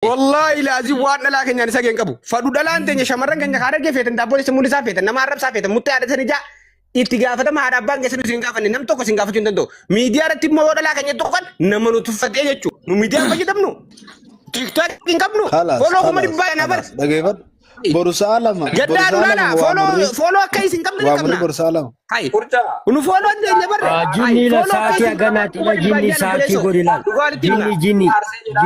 Wallaahi laazim waan dhalaa keenyaan isa geen qabu. Fadhu dhalaan teenya shamarran keenya kaara argee feetan daabboo isa mul'isaa feetan nama arrabsaa feetan muttee haadha ijaa itti gaafatama haadha abbaan keessan isin gaafanne nam tokko isin gaafachuu hin danda'u. Miidiyaa irratti immoo yoo dhalaa keenya tuqan nama nu tuffatee jechuudha. Nu miidiyaa hin fayyadamnu. TikTok hin qabnu. Khalas, Foloo kuma khalas, dhibbaa na bara. khalas. Dhageeffadhu. Boru sa'a lama. Boru Gaddaa sa'a nu lama laala. waa Foloo murrii. foloo akka isin qabne ni Waa murrii qabna. boru sa'a lama. Hai. Qurcaa. Nu foloo hin deenya barre. Hai. Jinni la Foloo akka sa'aatii isin qabne aganaatti kuma ila dhibbaa jinni jaan sa'aatii obboleessoo. godhi laal. Dhugaa walitti himna. Jinni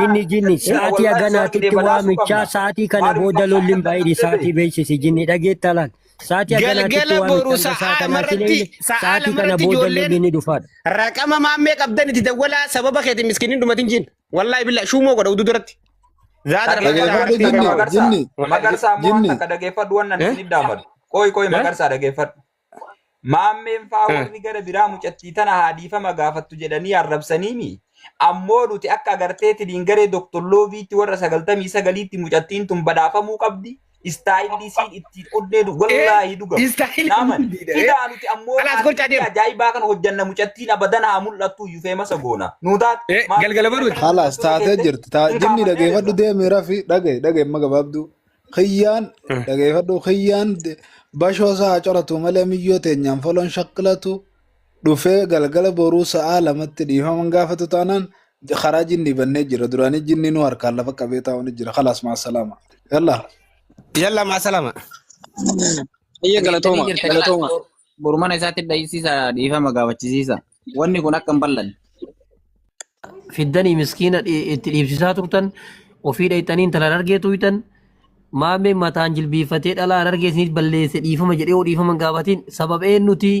jinni jinni jinni sa'aatii Wallahi sargidee aganaatitti badhaasuu waamichaa qabna. sa'aatii kana Maaliif booda qabna lolli hin akka baay'ee danda'amte sa'aatii beeksisi jinni dhageetta laal. Sa'aatii aganaatitti Galgala boru waamicha hanga sa'a sa'aa kanaatti irratti leeyne sa'aa sa'aatii lama kana irratti booda ijoolleen lolli ni dhufaadha. raqama maammee qabdan itti dawwalaa sababa keetiin miskiniin dhumatin jiin. Wallaahi billaa shuumoo godha uduu duratti. Zaada Dhageeffadhu Dhageeffadhu takka jinni, magarsaa. jinni, Magarsaa ammoo waan jinni. takka dhageeffadhu waan nan isin dhaamadu. Qoy qoy magarsaa dhageeffadhu. Maammeen faa warri gara biraa mucattii tana haa dhiifama gaafattu jedhanii arrabsaniimi. Ammoo nuti akka agartee tiliin garee Dr. Looviitti warra 99tti mucattiin tun badhaafamuu qabdi. Istaayilli isiin ittiin onneen wallaahi dhugama. Istaayilli Naaman. hundiidha. Fidaa nuti ammoo Alaas golchaa aartistii deema. ajaa'ibaa kana hojjanna mucattiin abadan haa mul'attu iyyuu feemasa goona. Nuu taate Galgala baruuti. Khalas, taatee jirti. Jinni dhageeffadhu deemi rafi. Dhagaye, dhagaye amma gabaabduu. Kiyyaan dhageeffadhu kiyyaan bashoo sa'a coratu malee miyyoo teenyaan foloon shaqqilatu dhufee galgala boruu sa'a lamatti dhiifaman gaafatu taanaan karaa jinni bannee jira. Duraanii jinni nu harkaan lafa qabee taa'u ni jira. Khalaas maasalaama. Yalla. Yalla maasalaama. Iyya Dhageettanii galatooma jirtanii galatooma. Boru mana isaatti dhayisiisa dhiifama gaafachisiisa. Wanni kun akka hin bal'anne. Fiddanii miskiina itti dhiibsisaa turtan ofii dhayxanii intala harargee tuytan maamee mataan jilbiifatee dhalaa harargee isiniif balleesse dhiifama jedhee yoo dhiifama hin gaafatin sababa eenyuti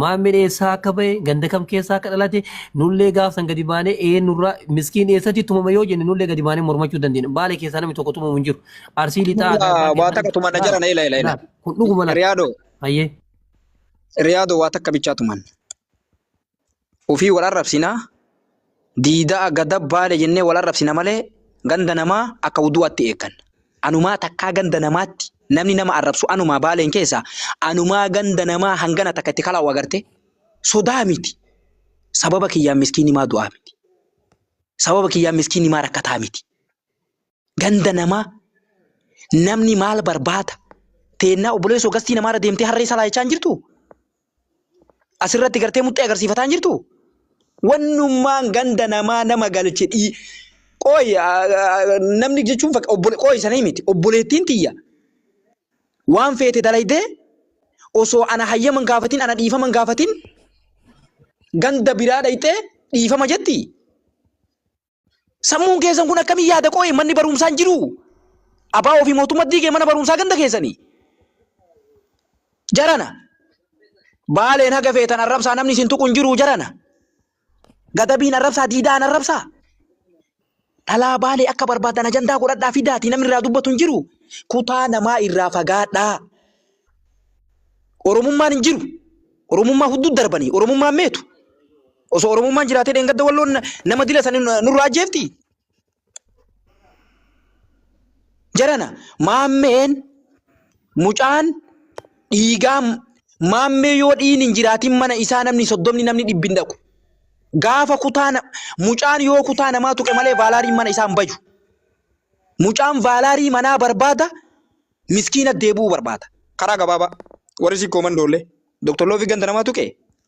maameen eessaa akka ba'e ganda kam keessaa akka dhalate nullee gaafsan gadi baanee eenyurraa miskiin eessatti tumama yoo jenne nullee gadi baanee mormachuu dandeenya baale keessaa namni tokko tumamu hin jiru arsii lixaa Waa adaabbaa waa keessaa takka tumanna laal jarana ila ila ila. laal kun dhuguma laal Riyaadoo hayyee. Riyaadoo waa takka bichaa tuman. Ufii wal arrabsina diidaa gada baale jennee wal arrabsina malee ganda namaa akka wudu'atti eegganna. Anumaa takkaa ganda namaatti namni nama arrabsu anumaa baaleen keessa anumaa ganda namaa hangana takka itti kalaa'u agarte sodaa miti. Sababa kiyyaan miskiinni maa du'aa miti. Sababa kiyyaan miskiinni maa rakkataa miti. Ganda namaa namni maal barbaada? Teennaa obboleessoo gastii namaarra deemtee harree salaayichaa hin jirtuu? Asirratti gartee muxxee agarsiifataa hin jirtuu? Wannummaan ganda namaa nama galche dhii qooyi namni jechuun obbole qooyi sana miti obboleettiin tiyya waan feete dalaydee osoo ana hayyama hin gaafatin ana dhiifama hin gaafatin ganda biraa dhayxee dhiifama jetti. Sammuun keessan kun akkamiin yaada qooyi manni barumsaa hin jiruu? Abaa ofii mootummaa diigee mana barumsaa ganda keessanii. Jarana. Baaleen haga feetan arrabsaa namni isin tuqu hin jiru jarana. Gadabiin arrabsaa diidaan arrabsaa. Dhalaa baalee akka barbaadan ajandaa godhadhaa fidaatii namni irraa dubbatu hin jiru. Kutaa namaa irraa fagaadhaa. Oromummaan hin jiru. Oromummaa hudduu darbanii Oromummaan meetu. Osoo Oromummaan jiraatee dheengadda walloon nama dila sanii nurraa ajjeefti. Jarana maammeen mucaan dhiigaa maammee yoo dhiin hin jiraatin mana isaa namni soddomni namni dhibbi hin dhaqu. Gaafa kutaa mucaan yoo kutaa namaa tuqe malee vaalaariin mana isaa hin bayu. Mucaan vaalaarii manaa barbaada miskiina deebi'uu barbaada. Karaa gabaabaa warri sikkoo mandoollee Dr. Loofi ganda namaa tuqe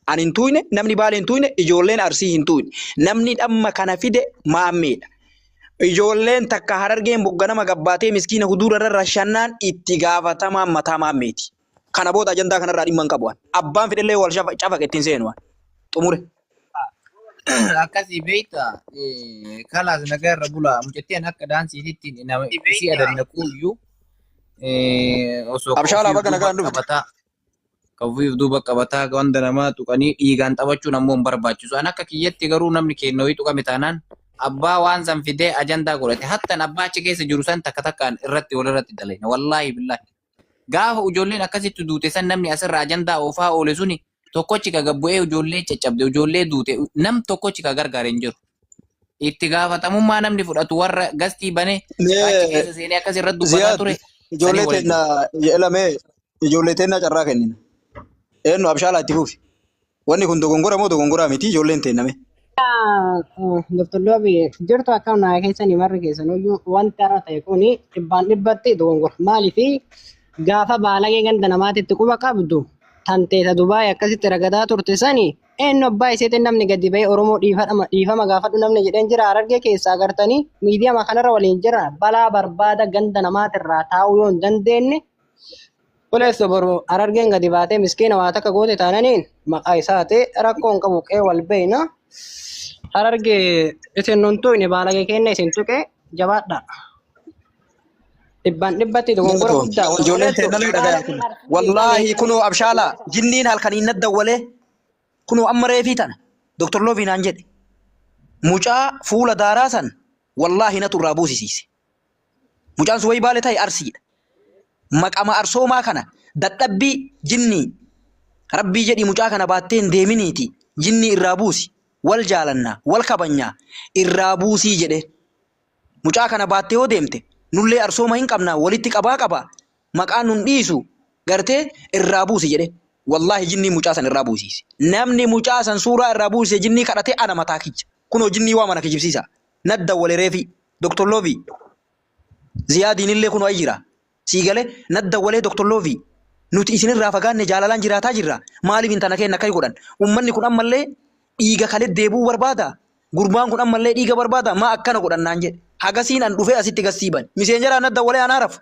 ani hin tuqne namni Baalee hin tuqne ijoolleen Arsii hin tuqne namni dhamma kana fide maammeedha. Ijoolleen takka harargeen bogganama gabbaatee miskiina huduura irra rashannaan itti gaafatamaan mataa maammeeti. Kana booda ajandaa kanarraa dhimma hin qabu. Abbaan fedhellee wal cafaqe ittiin seenu. Xumure. Akkasii beekta kalaas nagaa irra bulaa mucattiin akka daansiititti nama isii adannaquu iyyuu osoo ka Abshaalaa ofiif baga duuba nagaan dhufte. qabataa ka ofiif duuba qabataa wanta namaa tuqanii dhiigaan taphachuun ammoo hin barbaachisu. An akka kiyyatti garuu namni keenya wayii tuqame taanaan abbaa waan san fidee ajandaa godhate hattan abbaa achi keessa jiru san takka takkaan irratti walirratti dalayna wallaahi billaahi. Gaafa ijoolleen akkasitti duute san namni asirra ajandaa oofaa oole suni tokkochi ka gabbu'ee ijoollee caccabde ijoollee duute nam tokkochi ka gargaare hin jiru. Itti gaafatamummaa namni fudhatu warra gastii bane achi Mee keessa seenee akkas irratti dubbataa Ziyaad ture sanii ijoollee waliin teenna jedhamee ijoollee teenna carraa kennina. Eenyu abshaalaa itti fufi. Wanni kun dogongora moo dogongoraa miti ijoolleen teenname. Dr. Loobi jirtu akkam naa keessanii marri keessan iyyuu wanti har'a ta'e kuni dhibbaan dhibbatti dogongora. Maaliifi gaafa baalagee ganda namaatitti quba qabdu tanteeta Dubaay akkasitti ragadaa turte sani eenyu abbaa iseetiin namni gadi ba'ee Oromoo dhiifama gaafadhu namni jedheen jira. Harargee keessaa agartanii miidiyaa kanarra waliin jira. Balaa barbaada ganda namaatirraa taa'uu yoo hin dandeenye Kuleessa boru Harargeen gadi baatee miskiina waa takka goote taananiin maqaa isaa ta'e rakkoo hin qabu qe'ee wal beeyna. Harargee isin nun tuqne baalagee kenna isin tuqe jabaadha. Dhibbaan dhibbatti dogongora guddaa. Ijoolleen teennallee dhagaya kun. Wallaahi kunoo abshaala jinniin halkaniin naddawwalee kunoo amma reefii tana Dr. Loobii naan jedhe. Mucaa fuula daaraa san wallaahi natu irraa buusisiise. Mucaan sun wayii baale ta'e arsiidha. Maqama arsoomaa kana dadhabbii jinnii rabbii jedhii mucaa kana baattee hin deeminiiti jinnii irraa buusi wal jaalannaa wal kabajnaa irraa buusii jedhe. Mucaa kana baattee yoo deemte nullee arsooma hin qabnaa walitti qabaa qabaa maqaan nun dhiisu gartee irraa buusi jedhe. Wallaahi jinnii mucaa san irraa buusiise. Namni mucaa san suuraa irraa buusise jinnii kadhatee ana mataa kiyya. Kunoo jinnii waa mana kijibsiisa. Nadda wale reefi. Dr. Loobii. Ziyaadiin illee kunoo ayi jira. Sii galee nadda walee Dr. Loobii. Nuti isinirraa fagaanne jaalalaan jiraataa jirra. Maaliif intana keenya akka godhan? Uummanni kun ammallee dhiiga kalee deebi'uu barbaada. Gurbaan kun ammallee dhiiga barbaada. Maa akkana godhan naan jedhe. Hagasiin an dhufee asitti gassiiban. Miseenjaraa nadda walee anaa rafu.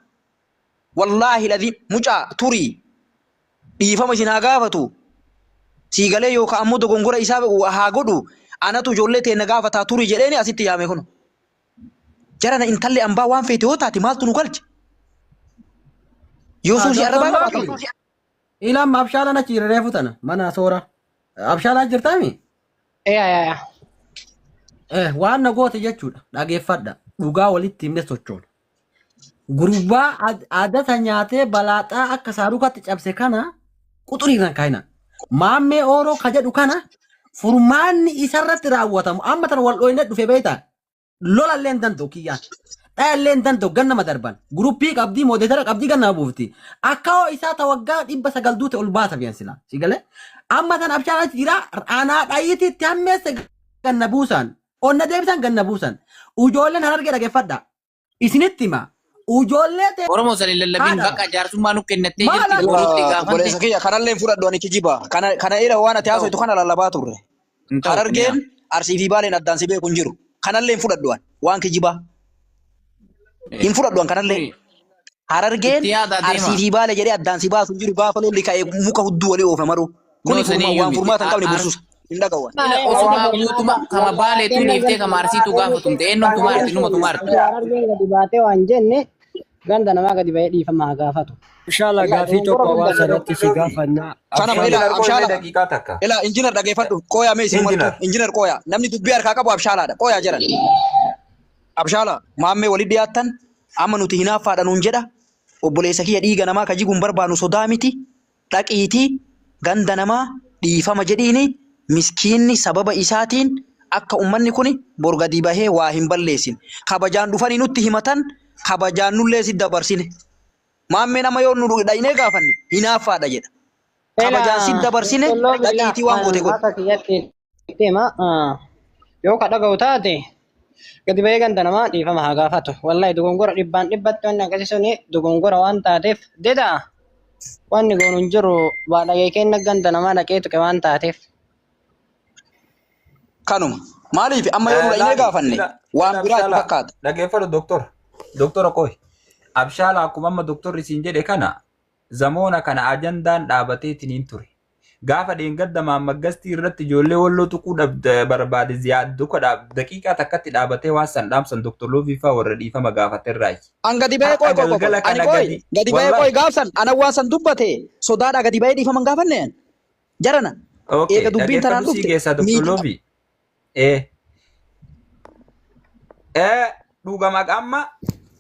Wallaahi ladii mucaa turii dhiifama isin haa gaafatu. Sii galee yookaan ammoo dogongora isaa haa godhu. Anatu ijoollee teenna gaafataa turii jedheeni asitti yaame kun. Jarana intalli ambaa waan feete yoo taate maaltu nu galche? Yoo suusii arrabaa qabaate. Ilaan abshaalaan achi jira reefu tana mana soora. Abshaalaa jirtaami? Yaa yaa yaa. Waan na goote jechuudha. Dhageeffadha. Dhugaa walitti himne sochoona. Gurbaa adata nyaatee balaaxaa akka saarukatti cabse kana quxuriirraan kaayina. Maammee ooroo ka jedhu kana furmaanni isarratti raawwatamu amma tana wal dhooyne dhufe beektaa? Lolallee hin danda'u kiyyaan. Dhayallee hin danda'u gannama darban. Guruppii qabdii moodeetara qabdii gannama buufti. Akka hoo isaa ta waggaa 900 duute ol baasa biyan silaa. Si galee? Amma tan abshaan achi jira anaa dhayiitii itti hammeesse ganna buusan. Onna deebisan ganna buusan. Ijoolleen Harargee dhageeffadha. Isinitti hima. Ijoollee ta'e Oromoo san hin lallabin haadha. bakka jaarsummaa nu kennattee Maal jirti akka boruutti Obboleessa gaafante. kiyya kanallee hin fudhadhu ani kijiba. Kana kana ira waan ati Hin ta'u. haasoftu kana lallabaa turre. Hin ta'u kun Harargeen yaa. Arsii fi Baaleen addaan si beeku hin jiru. Kanallee hin fudhadhu ani waan kijibaa. Hin fudhadhu ani kanallee. Kuni Harargeen itti yaadaa Arsii deema. fi Baale jedhee addaan si baasu hin jiru gaafa lolli ka'e muka hudduu walii oofe maruu. Noo Kuni saniyyuu waan miti. furmaata hin qabne bursuusa. Hin dhaga'u ani. Ila osuma guutuma kama baaleetu dhiiftee kama arsiitu gaafatumte eenyuun tumaarti numa tumaarti. Harargeen gadi baatee waan jenne ganda namaa gadi ba'ee dhiifama haa gaafatu. Abshaala Wallaahi gaafii dogongora tokko guddaa hawaasa irratti si gaafannaa. Kana Abshaala ila Injinar qoy mee abshaala daqiiqaa takka. ila injinar dhageeffadhu qooyaa mee isin martuu Injinar. injinar qooyaa namni dubbii harkaa qabu abshaalaadha qooyaa jedhan. Abshaala maammee walitti dhiyaattan amma nuti hinaaffaadha nuun jedha obboleessa kiyya dhiiga namaa ka jiguun barbaannu sodaa miti dhaqiitii ganda namaa dhiifama jedhiini miskiinni sababa isaatiin akka ummanni kun bor gadi bahee waa hin balleessin. Kabajaan dhufanii nutti himatan kabajaan nullee si dabarsine. Maammeen amma yoo nu dhaynee gaafanne hinaaffaadha jedha. Kabajaan si dabarsine dhaqiitii waan goote godhe. Akka kiyyatti deema yoo ka dhaga'u taate gadi ba'ee ganda namaa dhiifama haa gaafatu. Wallahi dogongora dhibbaan dhibbatti wanni akkasii suni dogongora waan taateef deda wanni goonu hin jiru baadhagee kenna ganda namaa dhaqee tuqe waan taateef. Kanuma. Maaliif amma yoo nu dhaynee Laali, gaafanne ila waan ila biraa itti abshaala fakkaata. dhageeffadhu doktor. Doktora qoy. Abshaala akkuma amma doktorri siin jedhe kana zamoona kana ajandaan dhaabateetiniin ture. Gaafa dheengadda maamaggastii irratti ijoollee walloo tuquu barbaade ziyaad duka daqiiqaa takkatti dhaabatee waan san dhaamsan Dr. Loofii faa warra dhiifama gaafaterraayi. An gadi bahee Har'a qoy qoy qoy qoy. galgala Ani kana qoy gadi gadi bahee qoy wallahi. gaafsan ana waan san dubbate sodaadhaa gadi bahee dhiifama hin gaafanne an. Jarana Okay, eega dubbiin tanaan dhageeffadhu sii dhufte geessaa Dr. miidhaa. Loofii. Dhugama amma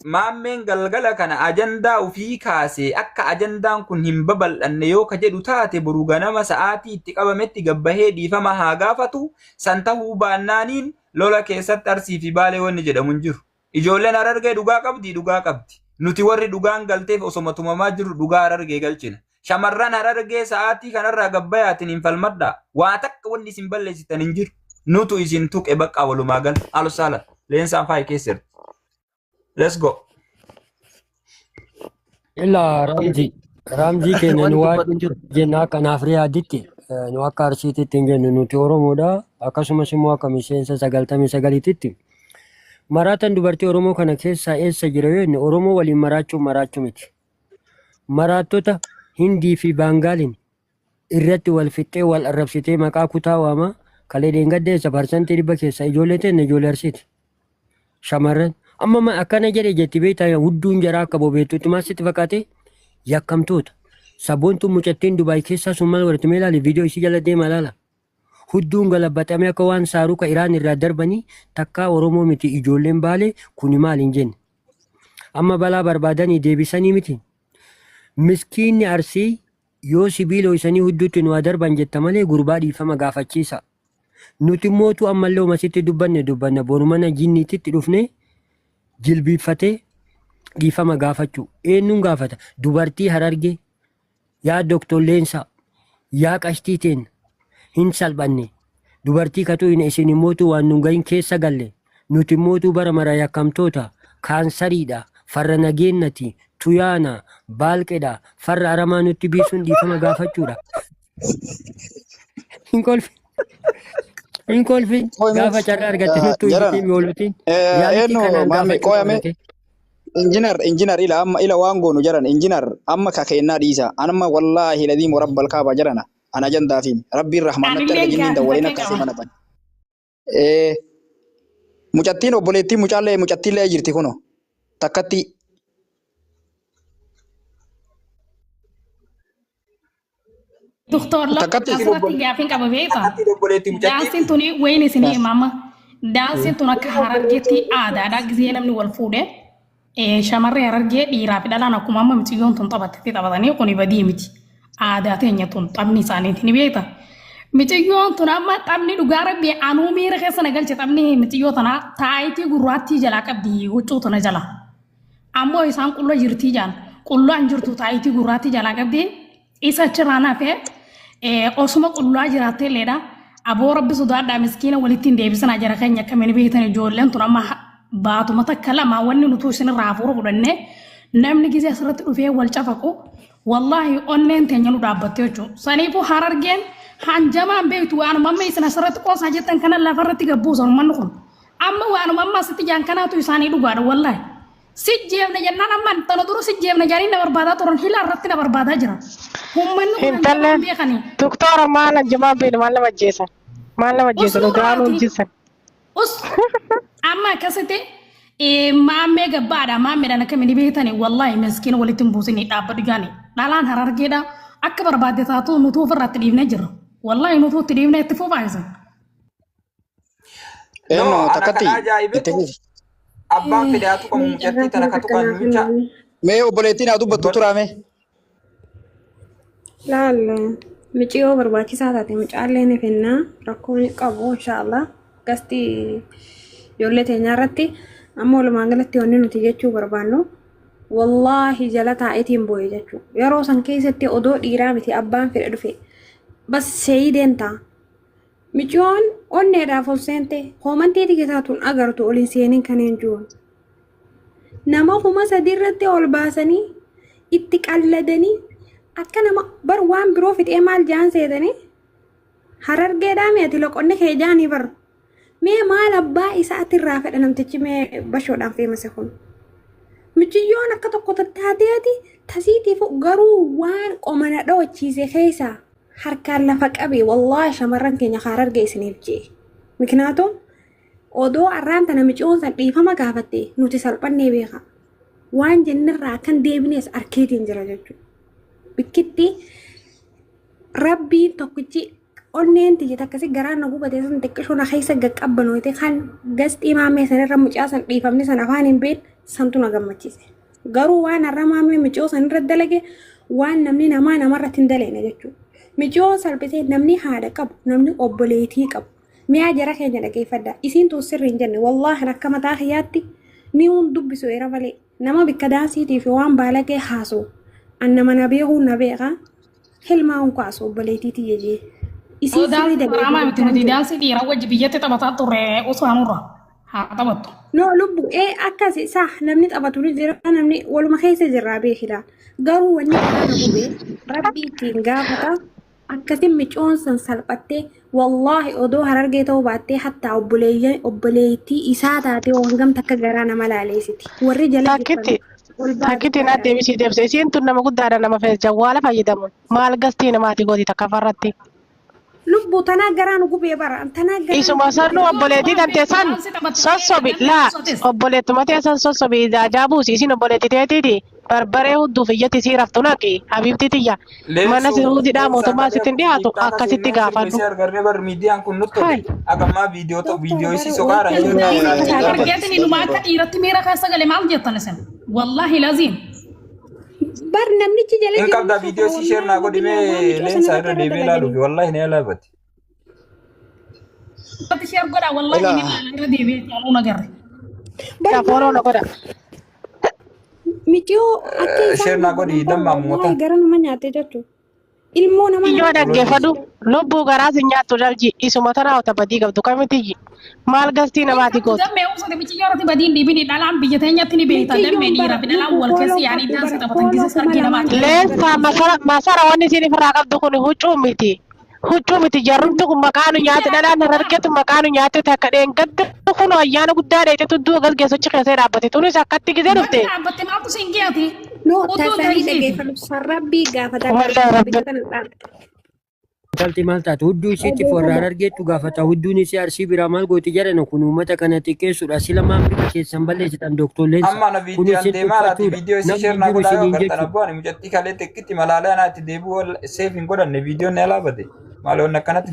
maammeen galgala kana ajandaa ofii kaasee akka ajandaan kun hin babal'anne yoo ka jedhu taate boru ganama sa'aatii itti qabametti gabbahee dhiifama haa gaafatu san tahuu baannaaniin lola keessatti arsii fi baalee wanni jedhamu hin jiru. Ijoolleen Harargee dhugaa qabdi dhugaa qabdi. Nuti warri dhugaan galteef osoma tumamaa jirru dhugaa Harargee galchina. Shamarran Harargee sa'aatii kanarraa gabbayaatiin hin falmadhaa. Waa takka wanni isin balleessitan hin jiru. Nutu isin tuqe bakka walumaa gal alusaala leensaan faayi keessa jirti. Let's go. Ilaa Raamzii, Raamzii keenya Wanti nu waan dubbatu hin jiru. jenna akka naaf riyaaditti nu akka Arsiititti hin jennu nuti Oromoodha. Akkasumas immoo akka miseensa 99tti maraatan dubartii Oromoo kana keessaa eessa jira yoo jenne Oromoo waliin maraachuun maraachuu miti. Maraattota Hindii fi Baangaaliin irratti wal fixxee wal arrabsitee maqaa kutaa waamaa kalee dheengaddeessa 100% keessaa ijoollee teenne ijoollee Arsiiti. Shamarran amma akkana jedhe jetti beektaa hudduun jaraa akka bobeettutti maal sitti fakkaate yakkamtoota. Sabboontuun mucattiin Dubaay keessaa sun maal godhatti mee ilaali viidiyoo isii jala deema ilaala. Hudduun galabbaxamee akka waan saaruka Iraan irraa darbanii takkaa Oromoo miti ijoolleen Baalee kuni maal hin jenne. Amma balaa barbaadanii deebisanii miti. Miskiinni Arsii yoo sibiila ho'isanii hudduutti nu haa darban jetta malee gurbaa dhiifama gaafachiisa. Nuti mootu ammallee umasitti dubbanne dubbanna boru mana jinniititti dhufne jilbiiffatee dhiifama gaafachuu. Eenyuun gaafata? Dubartii Harargee yaa Doktor Leensaa yaa qashtii teenna hin salphanne. Dubartii katuu hin isin mootu waan nun gahin keessa galle. Nuti mootuu bara mara yakkamtoota kaansariidha farra nageennati tuyaana baalqedha farra aramaa nutti biisuun dhiifama gaafachuudha. Hin kolfi. Hin kolfin Qoy mee gaafa carraa argatte nuttuu jarana iyyitee mi'oolutiin yaalitti eenyu kanaan maame gaafachuu qoyame qabna. injinar injinar ila amma ila waan goonu jaran injinar amma ka keennaa dhiisa anamma wallaahi ladiim rabbal kaaba jarana ana jandaafim rabbiin rahmaan natti arga Anillee jinniin gaaffii dawwaliin takka akkasii qaba. mana ban. Mucattiin obboleettiin mucaallee mucattiillee jirti kuno takkatti Doktor takkatti asirratti gaaffiin qaba beektaa? Akkatti obboleettii mucattii. Daansiin tuni wayin isinii himama. Daansiin tun akka Harargeetti aadaadha. Gisee namni wal fuudhe shamarree Harargee dhiiraa fi dhalaan akkuma amma miciyyoon tun taphattetti taphatanii kuni badii miti. Aadaa teenya tun taphni isaaniiti ni beekta. Miciyyoon tun amma taphni dhugaa rabbi anuu miira keessa na galche taphni miciyyoo tanaa taayitii gurraattii jalaa qabdi huccuu tana jalaa. Ammoo isaan qulla jirtii jaan qullaan jirtu taayitii gurraattii jalaa qabdi isa achirraa nafe osuma qullaa jiraattee illeedha. Aboo rabbi sodaadhaa miskiina walitti hin deebisinaa jara keenya akkamiin beektan ijoolleen tun amma baatuma takka lama wanni nutuu isinirraa hafuura fudhannee namni gisee asirratti dhufee wal cafaqu wallaahi onneen teenya nu dhaabbatte jechuudha. Saniifuu Harargeen hanjamaan beektu waanuma amma isin asirratti qoosaa jettan kana lafarratti gabbuusan uummanni kun. Amma waanuma amma asitti jaan kanaatu isaanii dhugaadha wallaahi. Si jeefne jennaan amma tana dura si jeefne jedhanii na barbaadaa turan hila irratti na barbaadaa jiran. Uummanni kun hanjamaan Intalleen beekanii. doktora maal hanjamaan beeknu maal nama ajjeesan? Maal nama ajjeesan? Usnuu Oduu haala raati. hojjetan. Us amma akkasitti maammee gabbaadha maammeedhaan akkamiin beektani wallaahi miskiina walitti hin buusinii dhaabbadhu jaani dhalaan Harargeedha akka barbaadde taatu nutuu ofirratti dhiifnee jirra wallaahi nutuu itti dhiifnee itti fufaa isin. No, eenyu ana takkatti kan itti ajaa'ibetu fufi. abbaan fedhe haa tuqamu mucattii tana ka tuqan mucha. Mee obboleettiin haa dubbattu turaame. Laal miciyoo barbaachisaa taate mucaallee ni fennaa rakkoo ni qabu inshaallah gasti ijoollee teenyaa irratti amma walumaa galatti wanni nuti jechuu barbaannu wallaahi jala taa'eetiin boo'e jechuu yeroo san keessatti odoo dhiiraa miti abbaan fedhe dhufe bas seeyideen ta'a Miciyoon onneedhaaf ol seente koomantii tigitaatuun agartu ol hin seenin kaneen jiruun. Nama 3000 irratti ol baasanii itti qalladanii akka nama bar waan biroo fixee maal jaan seetanii Harargeedhaa mee ati loqonni kee jaanii bar mee maal abbaa isaa atirraa fedha namtichi mee bashoodhaan feemase kun. Miciyyoon akka tokko tattaateeti tasiitiif garuu waan qoma na dho'achiise keessaa harkaan lafa qabe wallaahi shamarran keenya ka Hararge isiniif je'e. Miknaatum odoo arraan tana miciyoon san dhiifama gaafatte nuti salphannee beeka. Waan jennirraa akkan deebinees arkeetiin jira jechuudha. Bikkitti rabbiin tokkichi onneen tiyya takkasi garaan na gubate san xiqqishoo na keessa gaqqabbanoote kan gasxii maammee sanirra mucaa san dhiifamni san afaan hin beekne santu na gammachiise. Garuu waan har'a maammee miciyoo san irra dalage waan namni namaa namarratti hin daleene jechuudha. Miciyoo salphisee namni haadha qabu, namni obboleetii qabu. Mi'aa jara keenya dhageeffadha. Isiin tun sirri hin jenne. Wallaahi akka mataa kiyyaatti ni hun dubbisu era malee. Nama bikka daansiitii fi waan baalagee haasa'u. An nama na beekuu na beeka. Hilmaa hun kaasu obboleetii tiyya jee. Isii sirrii Daansii dalagee haramaa miti jechaan nuti jiru. daansii dhiiraa wajji biyyatti taphataa turre osoo nurra haa taphattu. No lubbu ee akkas isaa namni taphatu ni jira namni waluma keessa jirraa beekila. Garuu wanni garaa na gube rabbi ittiin gaafata akkasin micoon san salphattee wallaahi odoo harargee ta'uu baattee hattaa obboleeyyan obboleettii isaa taatee hangam takka garaa nama laaleessiti. Warri jala Takkitti jirtan ol baa takkitti na guddaadha. deebisii deebise. Isiin tun nama guddaadha nama fees jawwaala fayyadamu. Maal gastii namaati gooti takka farratti. Lubbuu tanaa garaa nu gubee bara tanaa garaa nu Isuma gubee. sanuu obboleettii tante san Daansii taphattu sossobi laa obboleettuma tee san sossobi ijaajaa buusi isin obboleetti teetiiti barbaree hudduuf iyyatti sii raftu naqi habiibti tiyya mana Leensuu sihuutidhaa leensaa mootummaa kalee sitti hin dhiyaatu tiktaaka akkasitti seennee sirba gaafadhu. isii argarree bar miidiyaan kun nutti Hai. tole. Agammaa viidiyoo Doktor viidiyoo isii bara soqaara wanti ishee irraa inni waraabee taate gaafate. Harargeetiin inuma akka dhiiratti miira keessa gale maal jettan isin? Wallaahi laziim. bar namnichi jala In jiru qabdaa ni viidiyoo hafa isii sheer naa wallaahi godhi billaa waan mee micoo sana leensaa irratti irra irra deebi'ee ilaaluufi dalaganii. wallaahi ni alaabati. Irratti sheer godha wallaahi ni Ilaa ilaala irra deebi'ee ilaaluu agarre. Bar Tafooroo na waan godha. micoo akka Sheer isaan naa godhi gurguran bara dammaa wallaahi moota. gara nama nyaate jechuudha. Ilmoo nama Iyyoo nyaate. dhaggeeffadhu lubbuu garaa si nyaattu dhalji isuma tanaa ota badii qabdu kamitiyyi maal gastii namaati Qabdu gooti. dammee uusate michiyyoo irratti badiin dhiibini dhalaan biyya teenyatti ni beekta dammee Miciyyoon dhiiraa bara fi dhalaan lubbu wal keessa fooloo yaanii qabdu daansii bara taphatan fooloo gisa kuma sargii lamaan namaati. qabdu Leensaa bara. masara masara wanni isin ofirraa qabdu kun huccuu miti. Huccuu miti jarrumti kun maqaa nu nyaate dhalaan harargeetu maqaa nu nyaate takka dheengadde kun ayyaana guddaa dheetetu du'a galgeessochi keessa dhaabbate tunis akkatti gizee Bakka dhufte. dhaabbatte maaltu siin geeti? No Utuu tasanii ta'isiiti. dhaggeeffadhu sarrabbii gaafata Wallah gaafata rabbi. biyya kana dhaabde. Intalti maal taate hudduu isiitti warra harargeettu gaafata hudduun isii arsii biraa maal gooti jedhan kun uummata kana xiqqeessuudha sila maal bira keessan balleessitan dooktor Leensa Amma ana kun viidiyoo an isin deemaa laati tuffachuudha viidiyoo isii namni sheer hin naa jiru godhaa yoo isiniin agartan jechuudha. abboo ani mucattii kalee xiqqeetti malaalee anaa itti deebi'u seef hin godhanne viidiyoon ni alaabate. Maaloonni akkanatti